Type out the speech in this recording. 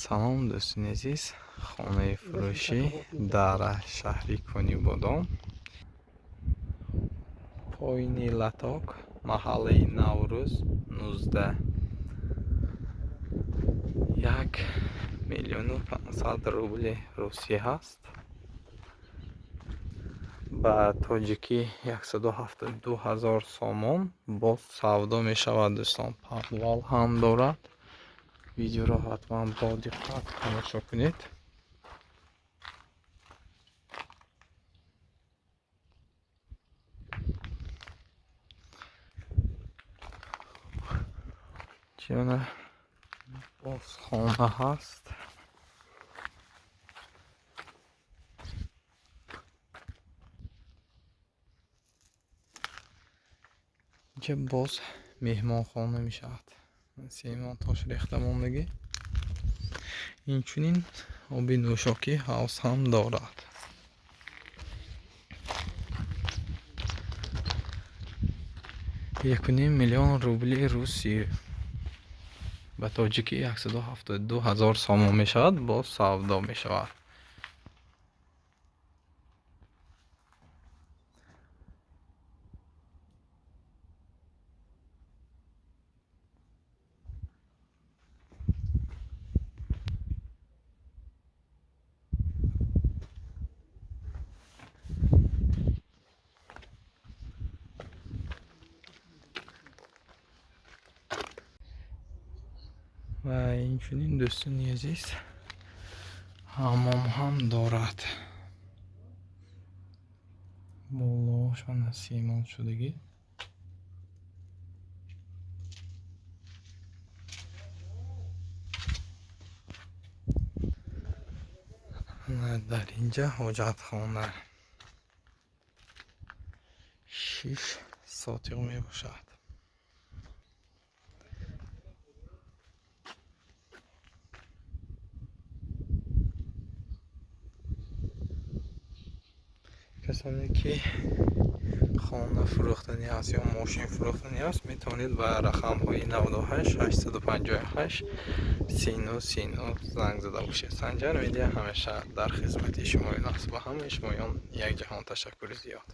Салом, дӯстони азиз. Хонаи фурӯшӣ дар шаҳри Конибодом, поини Латок, маҳаллаи Наврӯз 19, 1 500 000 рубли русӣ ҳаст, ба тоҷикӣ 172 000 сомон. Боз савдо мешавад, дӯстон. Подвал ҳам дорад. Видеоро ҳатман бо диққат тамошо кунед. Чиёна боз хона ҳаст. Инҷа боз меҳмонхона мешавад. Семонтош рехта мондагӣ. Инчунин оби нӯшокӣ, ҳавз ҳам дорад. 1,5 миллион рубли русӣ, ба тоҷикӣ 172 000 сомон мешавад. Боз савдо мешавад. Ва инчунин, дӯстони азиз, ҳаммом ҳам дорад. Болоашон симон шудагӣ. Дар инҷа ҳоҷатхона, 6 сотиқ мебошад. Касоне ки хона фурӯхтанӣ аст ё мошин фурӯхтанӣ аст, метавонед ба рақамҳои 98 858 39 39 занг зада бошед. Санҷар Медиа ҳамеша дар хизмати шумоён аст. Ба ҳамаи шумоён як ҷаҳон ташаккури зиёд.